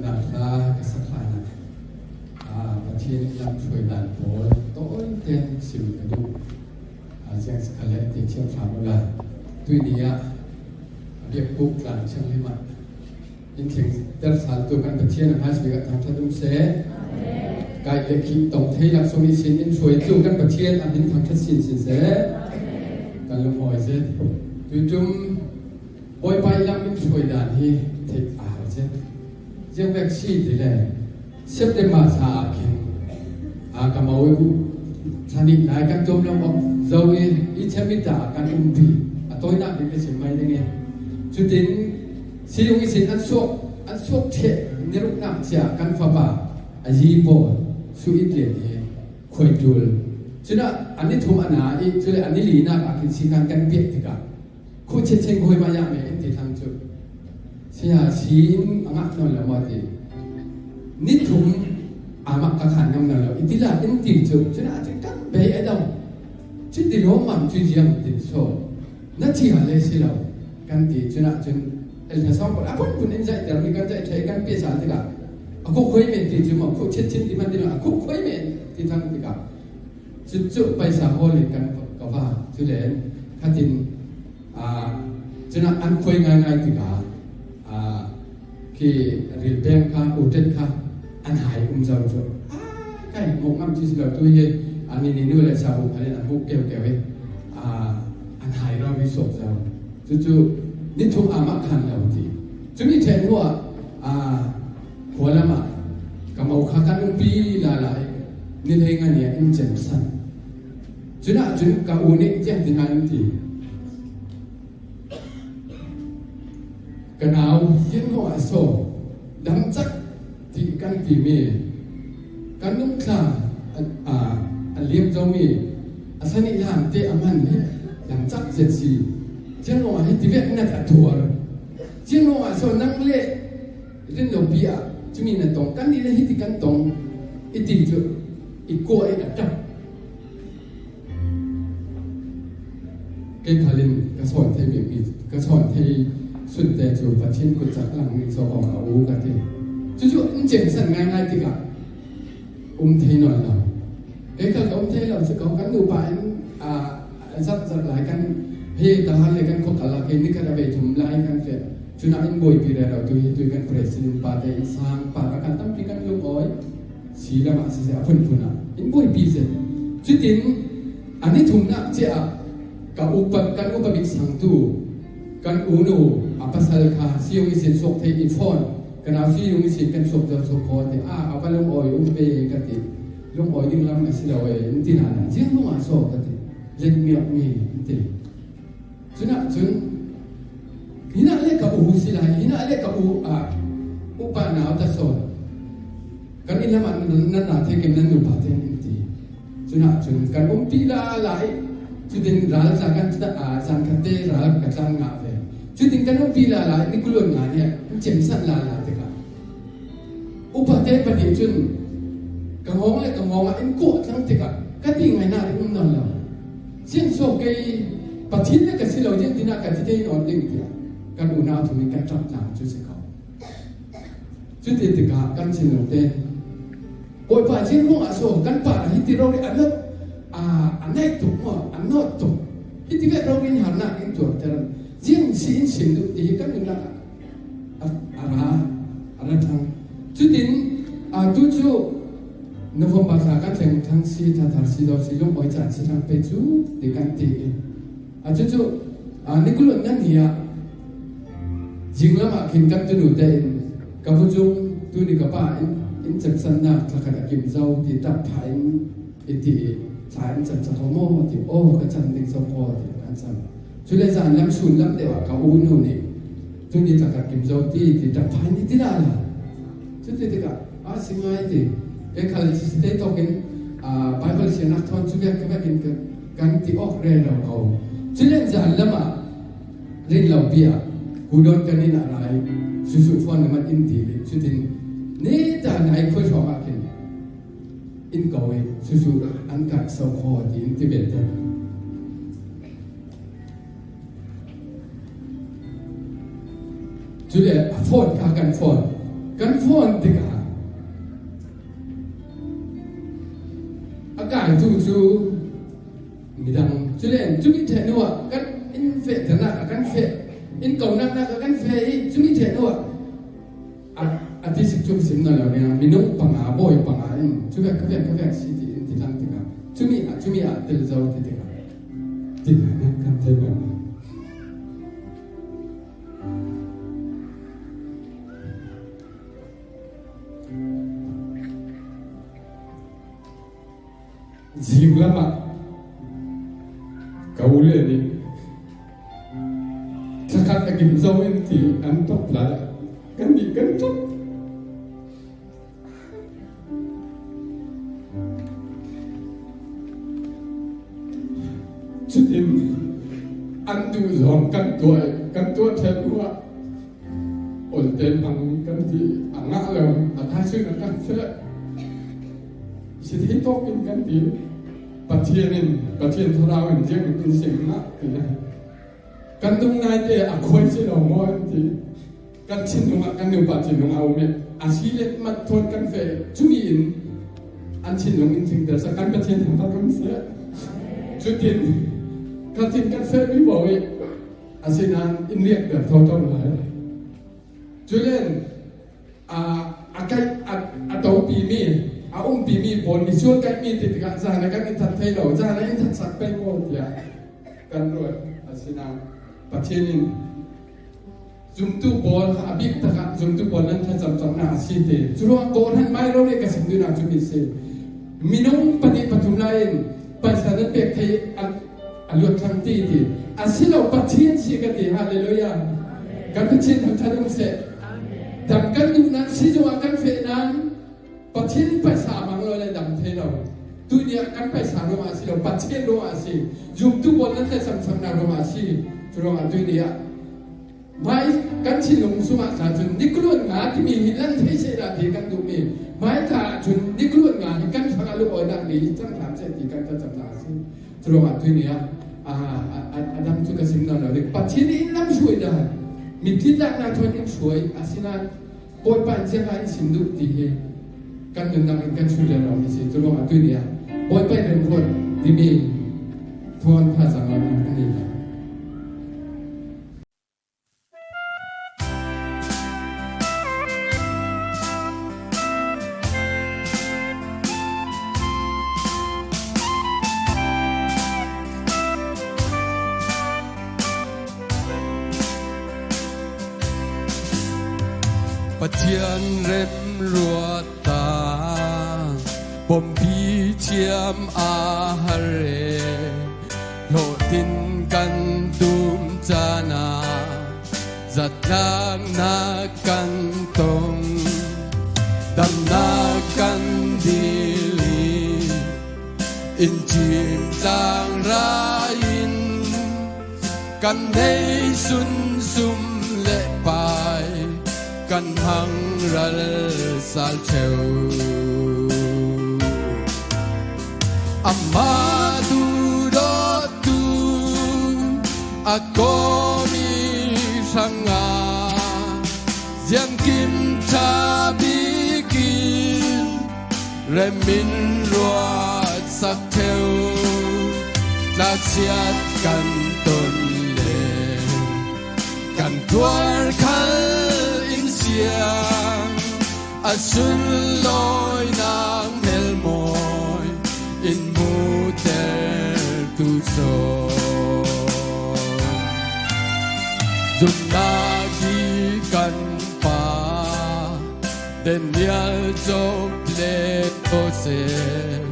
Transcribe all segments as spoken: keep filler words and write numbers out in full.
Na hla ka sak hlan ah, a, Pathian lam hruai dan pawl tawi ten sim ka duh. A, ziang si kha le ti thiam hram uh la. Tui ni ah, a biak puk tlang thiang lim ah in theng der sal tu kan Pathian a hmai sui ka thang tha dum se. Kai le khim tong thei lak sung i sin in hruai tu kan Pathian a min thang tha sin sin se. Kan lung awi zet. Tui tum Bawipa i lam in hruai dan hi theih a hau zet. Ziang vek si ti le September thla ah khin, a, ka mo i uh thla nih nai kan tuam lo awk zo i, i chemita kan umpi a tawinak ding ka sim mai ding i. Cutin si dung i sin an suak, an suak theh ni ruknak cia kan fapa a yi pawl su it lian hi khuai tul. Cunah a ni thum a na i, cule a ni linak a khin si kan kan piak tikah Khuh chiat chiat khuai mah ya me in ti thlang cu. Sia, si in a ngah nawn lo maw ti. Ni thum a mah ka khan ngam nawn lo. I ti la in ti cu. Cun a cun kan bei a dong. Cun ti lawm mam cu ziang tin so. Na ci a le si lo. Kan ti cun a cun. El thasawng pawl a phun phun in zaih ter mi kan zaih thei kan pia sal tikah. A khuh khuai men ti cu maw khuh chiat chiat ti man ti lo a khuh khuai men ti thlang tikah. Cucu paisa hawl in kan ka va. Cule khatin, aa, cunah an khuai ngaingai tikah, aa, khi rilpeng kha, utet kha, an hai um zo cu. Aa, kai, muk ngam ci si lo tu hi, an i ni nu le sa bu khalin an muk keu keu hi. Aa, an hai rau hi suak zo. Cucu ni thum a mah khan lo ti. Cumi ṭhen hnuah, aa, khua lamah ka mo kha kan umpi lala i ni lei nga nia in cemsan. Cunah cun ka u nih tiang ti hna in ti. Ka nau hin hnuah so dam cak ti kan timi kan lungthla a, a, a liam zomi a sanih hlan te a man hi dam cak zet si. Ciang lawngah hi ti vek nat a thuar. Ciang lawngah so nang le rin lo pi ah cumi na tong kan nih le hiti kan tong i ti cu i kua i a ṭap. Kei khalin ka sawn thei mi, ka sawn thei sunte cu Pathian kut cak lang mi so kong a u ka ti. Cucu in cengsan ngaingai tikah um thei nawn lo. Kei khal ka um thei lo cu kong kan nupa in, aa, zat zat lai kan he ta hal le kan khua kal a kei ni khat a vei thum lai kan feh. Cunah in buaipi rero tu hi tu kan president pa te in sang pa ka kan tampi kan lungawi. Si lamah siseh a phunphun ah in buaipi zet. Cutin a ni thumnak cia ah ka upa, kan upa bik sangtu kan unu a pasal kha si yung i sin suak thei in fawn. Ka nau si yung i sin kan suak zo suak khaw ti a, a va lungawi um ve ka ti. Lungawi ding lam a si lo e in ti hna ziang lungah so ka ti. Let me up me in ti. Cunah cun, hinah le ka u si lai, hinah le ka u, ah, upa nau ta sawn. Kan inn lamah nan, nan na thei kem nan nupa te in ti. Cunah cun kan umpi lala i, cutin ral ca kan, ah, zan khat te ral ka tlan ngah ve. Cutin kan umpi lala i, ni kulun nga nih, kan cemsan lala tikah. Upa te pahnih cun ka ngawng le ka ngawng ah in kawh tlang tikah ka ti ngaihna ring um nawn lo. Ziang so kei Pathian le ka si lo, ziang tinah ka ti te nawn ding tiah kan unau thum in kan ṭap tlang cu si ko. Cuti tikah kan thinlung te Bawipa ziang ruangah so kan pa hi ti rori a nawt, a, a naih tuk maw, a nawt tuk. Hi ti vek rori in harnak in tuarter. Ziang si in sim duh ti hi kan nunnak ah a, a ra, a ra thang. Cutin, aa, tu cu November thla kan thleng thang si, thathar si, do si, lungawi caan si thang pei cu ti kan ti i. Aa, cucu, aa, nikulun nan hi ah zinglam ah khin kan tunu te in ka vucung tuni ka pa in, in cemsannak thlakhat a kim zo ti ṭap pha in, i ti i, thla in cam cak maw ti, aw, ka cam ding so khaw ti, kan cam. Cule zan lam sun lam deuh ah ka u nu nih, tuni tlakhat kim zo ti, ti ṭap pha in i ti lala. Cuti tikah, a si ngai ti, e khal si tei tawk in, aa, Bible sianak thawn cu vek ka vek in ka, kan ti awk rero ko. Cule zan lam ah rin lo pi ah, kudawn kan inn ah rai, susu phone na mat in ti, cutin, ni ta nai khuai hrawm ah khin. In ko i, susu an kah so khaw ti in ti ve te. Cule a phone kha kan phone. Kan phone tikah a kaitu cu midang, culen cumi ṭheh hnuah kan in feh ternak ah kan feh, in konaknak ah kan feh i cumi ṭheh hnuah a, a ti sik cu ka sim nawn lo nia, minung panga, bawi panga in cuvek khavek khavek si ti in ti hlan tikah cumi ah, cumi ah tel zo ti tikah ti hlan kan thei lo. Zinglam ah ka u le nih thakhat a gim zo in ti an tok lai. Kan nih kan ṭap. Cutin an duh zawng kan tuah, kan tuah ṭheh hnuah Olte hmang kan ti a ngah lo, a thaisun a kan feh. Si thei tawk in kan ti. Pathian in, Pathian Thlarau in ziang in sim ngah ti. Kan dung naite a khuai si lo maw an ti. Kan thinlung ah, kan nupa thinlung a um i a si le mat thawn kan feh. Cumi in an thinlung in thingter sa kan Pathian thangṭhat kan feh. Cutin kan thin kan feh mi bo i asinain in liak der thotho lai. Culen, a, a kaih, a, a topi mi, a umpi mi pawl, misual kaih mi ti tikah zan a kan in that thei lo, zan a in that sak pei maw tiah kan ruat. Asinain Pathian in zumtu pawl, a bik takah zumtu pawl nan thlacam cawknak a si ti. Curuangah kawhhran mai lo le ka sim duhnak cu mi si. Minung pahnih pathum lai in paisa nan pek thei a, a luat thlang ti ti. A si lo, Pathian si ka ti. Hallelujah. Kan Pathian thangṭhat um seh. Dam kan duh nan si zongah kan feh nan Pathian in paisa a mang lo le dam thei lo. Tunia kan paisa ruangah a si lo, Pathian ruangah a si. Zumtu pawl nan thlacam saknak ruangah a si. Curuangah tunia Mai kan thinlung sungah cun nikluan nga timi hi lan thei sehla ti kan duhmi. Mai tla ahcun nikluan nga hi kan hrangah lungawinak ni cang hram seh ti kan thlacamnak a si. Curuangah tuini ah, a, a, a, a dang cu ka sim nawn lo ding. Pathian nih in lam hruai dan, mipi tlaknak thawn in hruai, asinain Bawipa in ziangah in sim duh ti hi kan nunnak in kan sulh lo mi si. Curuangah tuini ah Bawipa in remruat timi thawn thazaang lo kan i. Pathian remruat ta, pawmpi thiam a har e, hlawhtin kan tum caan ah, zatlaknak kan tong, damnak kan dil i, in cim tlang rai in kan nei sun sum le pai kan hmang ral sal cheu. Amah duhdawtu a kawmi hrangah ziangkim ṭha bikin rem in ruat sak ṭheu. Tlachiat kan ton le kan tuar khal in siang, a sunlawinak hmelmawi in hmuhtertu sawn. Zumhnak hi kan pa Daniel, Job le Joseph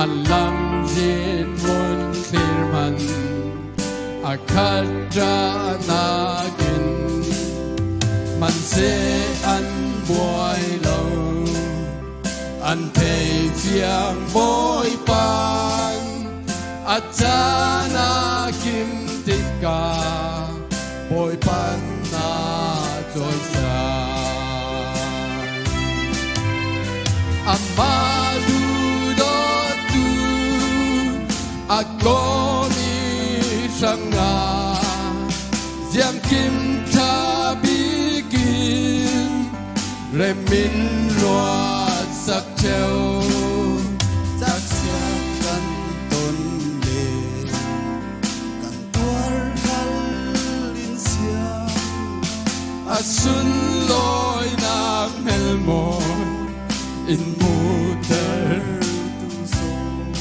an lamzin hmun thlir hman a khat ṭahnak in hmanhseh an buai lo. An theih fiang Bawipa in a caan a kim tikah Bawipa in a cawisan. Amah duhdawtu a kawmi hrangah ziangkim ṭha bikin Rem in ruatsak ṭheu, taksiat kan ton le, kan tuar khal in siam, a sunlawinak hmelmawi in muhtertu sawn.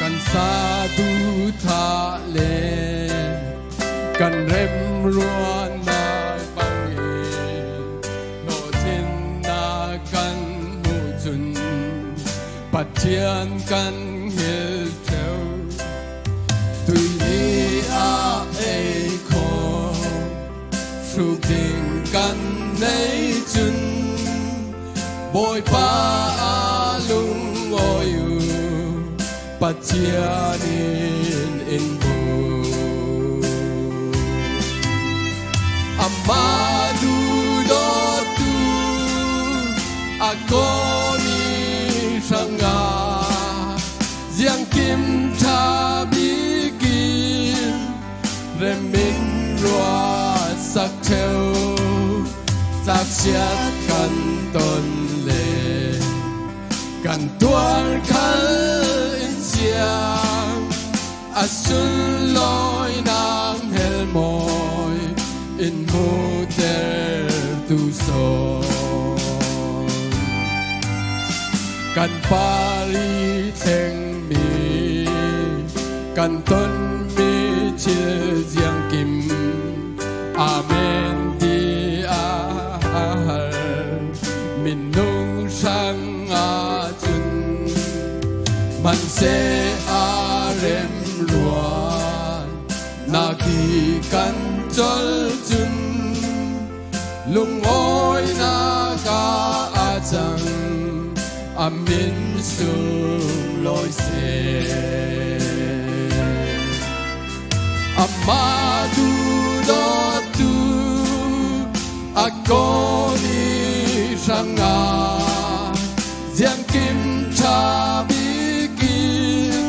Kan sa duhthah le kan remruatnak bangin hlawhtlinnak kan hmuh cun Pathian kan hngilh ṭheu. Tuihni ah ei khawm hruk ding kan nei cun Bawipa ah lungawi uh, Pathian in in bu. Amah duhdawttu a kawmi hrangah ziangkim ṭha bikin rem in ruatsak ṭheu, taksiat kan ton le kan tuar khal in siam, a sunlawinak hmelmawi in muhtertu sawn. Kan par i thlengmi, kan tonmi thil ziangkim, amen ti a har minung hrang ahcun, hmanhsehlaw remruatnak hi kan colh cun, lungawinak ah a cang a min sunglawi seh. Amah duhdawttu a kawmi hrangah ziangkim ṭha bikin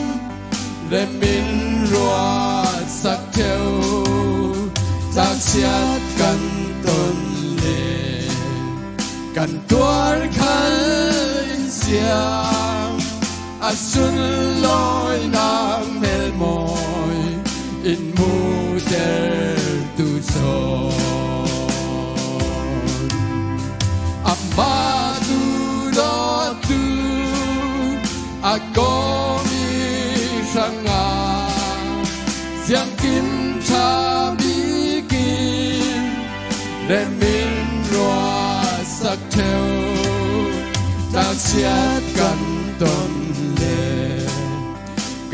rem in ruatsak ṭheu, taksiat kan ton le kan tuar khal in siam, a sunlawinak hmelmawi in muhtertu sawn. Amah duhdawttu a kawmi hrangah ziangkim ṭha bikin rem in ruatsak ṭheu, taksiat kan ton le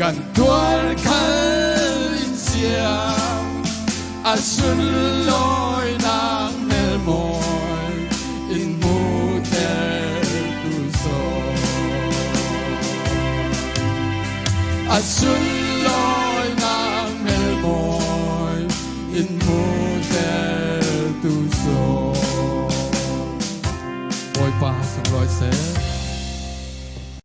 kan tuar khal in siam, a sunlawinak hmelmawi in muhtertu sawn. A sunlawinak hmelmawi in muhtertu sawn. Bawipa sunglawi seh.